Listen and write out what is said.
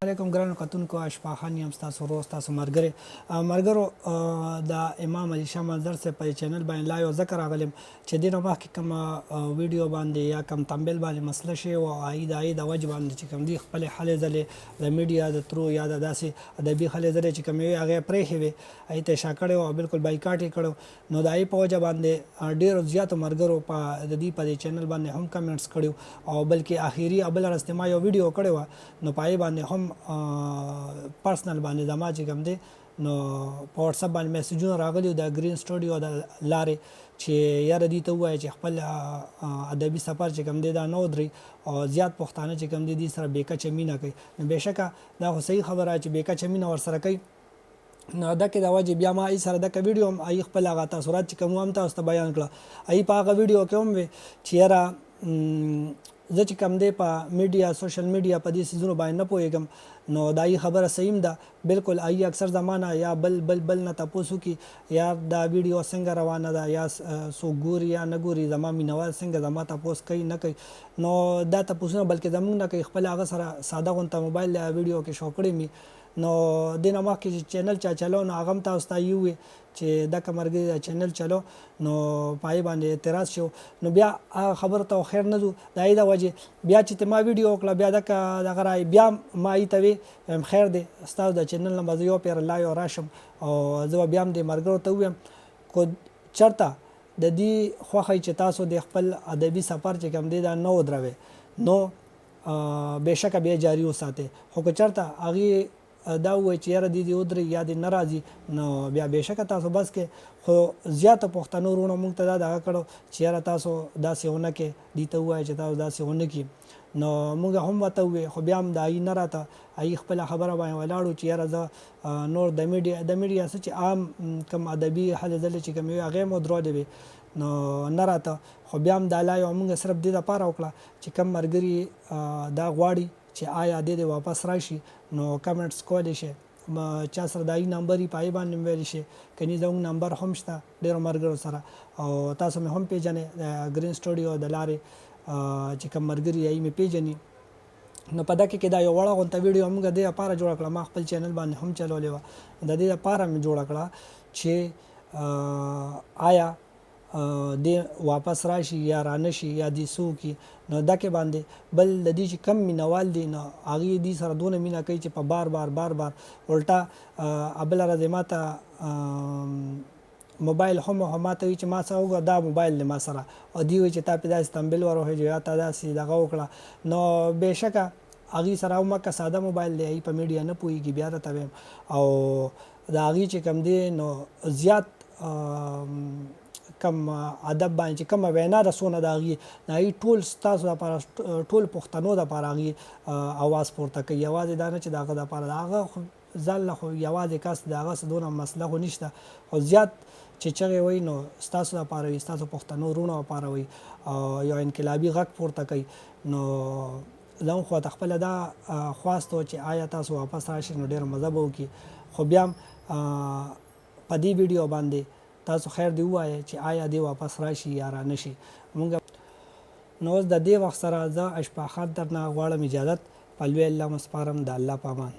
علیکم ګرانو کتونکو، اشفا خان یم، ستاسو ورور، ستاسو مرګره. مرګرو، د امام علي شاه منظر صاحب په چینل باندې لایو ځکه راغلم چې دینه مخکې کوم ویډیو باندې یا کوم تمبیل باندې مسله شوې وه او هغې د هغې د وجې باندې چې کوم دي خپلې هلې ځلې د میډیا د ترو یا د داسې ادبي هلې ځلې چې کومې وې، هغې پرېښې وې، هغې ته یې شا کړی و او بالکل بایکاټ یې کړی. نو د هغې په وجه باندې ډېرو زیاتو مرګرو په د دې په دې چینل باندې هم کمنټس کړي او بلکې اخیری او بله ورځ ما یو ویډیو کړې وه، نو په هغې باندې هم پرسنل باندې زما چې کوم دی نو په واتس اپ باندې میسجونه راغلي د ګرین سټوډیو د لارې چې یاره دوی ته ووایه چې خپل ادبي سفر چې کوم دی دا نه ودروي او زیات پښتانه چې کوم دی دوی سره بې کچه مینه کوي. نو بېشکه دا خو صحیح خبره چې بې کچه مینه ورسره کوي. نو دکې د وجې بیا ما ای سره دکه ویډیو هم ای خپل هغه تاثرات چې کوم هم تاسو ته بیان کړه. ای په هغه ویډیو کې هم وی چې یاره زه چې کوم دی په میډیا، سوشل میډیا، په دې سیزونو باندې نه پوهېږم. نو دا ای خبره صحیح ده بالکل. ای اکثر زمانه یا بل بل بل نه تپوس وکړي، یار دا ویډیو څنګه روانه ده، یا څوک ګوري یا نه ګوري، زما مینوال څنګه زما تپوس کوي نه کوي. نو دا تپوسونه بلکې زمونږ نه کوي، خپل هغه سره ساده غونته موبایل دی، ویډیو کې شو کړی می. نو دینه مخکې چې چینل چا چلو، نو هغه هم تاسو ته یو وی چې دکه مرګري دا چینل چلو، نو په هغې باندې اعتراض شو. نو بیا هغه خبرو ته خیر نه ځو. د هغې د وجې بیا چې ما ویډیو وکړه، بیا دکه دغه راغی، بیا ما یې ته وی وایم خیر دی، ستاسو د چینل نه به زه یو پیر لایو راشم او زه به بیا هم دې مرګرو ته ووایم، که چېرته د دې خوښه چې تاسو د خپل ادبي سفر چې کوم دی دا نه ودروئ، نو بېشکه بیا جاري وساتئ. خو که چېرته هغې دا ووایي چې یاره دې دې ودري یا دې نه راځي، نو بیا بېشکه تاسو بس کې. خو زیاتو پښتنو وروڼو موږ ته دا دغه کړو چې یاره تاسو داسې ونه کې، دوی ته ووایه چې تاسو داسې ونه کړي. نو موږ هم ورته وویل، خو بیا هم د هغوی نه راته، هغوی خپله خبره باندې ولاړو چې یاره زه نور د میډیا څه چې عام کوم ادبي هلې ځلې چې کومې وې، هغې مو درولې وې، نو نه راته. خو بیا هم دا لا یو موږ صرف دې لپاره وکړه چې کوم مرګري دا غواړي چې آیا دې دې واپس راشي، نو کمنټس کولی شي. چا سره د هغوی نمبر وي، په هغې باندې هم ویلی شي، کني زموږ نمبر هم شته ډېرو مرګرو سره او تاسو مې هم پېژنئ، د ګرین سټوډیو د لارې چې کوم مرګري هغوی مې پېژني. نو په دکې کې دا یو وړه غونته ویډیو موږ دې لپاره جوړه کړه، ما خپل چینل باندې هم چلولې وه، د دې لپاره مې جوړه کړه چې آیا دی واپس راشي یا رانشي یا دی څه وکړي. نو دکې باندې بل د دې چې کم مینوال دي، نو هغوی دې سره دونه مینه کوي چې په بار بار بار بار الټا بله ورځ یې ماته موبایل هم ماته وی چې ما سره وګوره، دا موبایل دی ما سره، او دی وی چې تا پې داسې تمبیل وروخېژو یا تا داسې دغه وکړه. نو بېشکه هغوی سره هم مکه ساده موبایل دی، هغوی په میډیا نه پوهېږي، بیا راته وایم. او د هغوی چې کوم دی نو زیات کم ادب باندې چې کومه وینا رسونه د هغوی، د هغوی ټول ستاسو دپاره، ټول پښتنو دپاره هغوی اواز پورته کوي. یوازې دا نه چې د هغه دپاره، د هغه ځان له خو یوازې کس د هغه څه دونه مسله خو نشته، خو زیات چې چغې وایي نو ستاسو دپاره وي، ستاسو پښتنو وروڼو دپاره وي او یو انقلابي غږ پورته کوي. نو زموږ خو ته خپله دا خواست و چې آیا تاسو واپس راشئ، نو ډېره مزه به وکړي. خو بیا هم په دې ویډیو باندې تاسو خیر دی ووایه چې آیا دی واپس راشي یا را نشي. مونږ نو اوس د دې وخت سره زه اشفا خان درنه غواړم اجازت. په لوی الله مو سپارم، د الله په امان.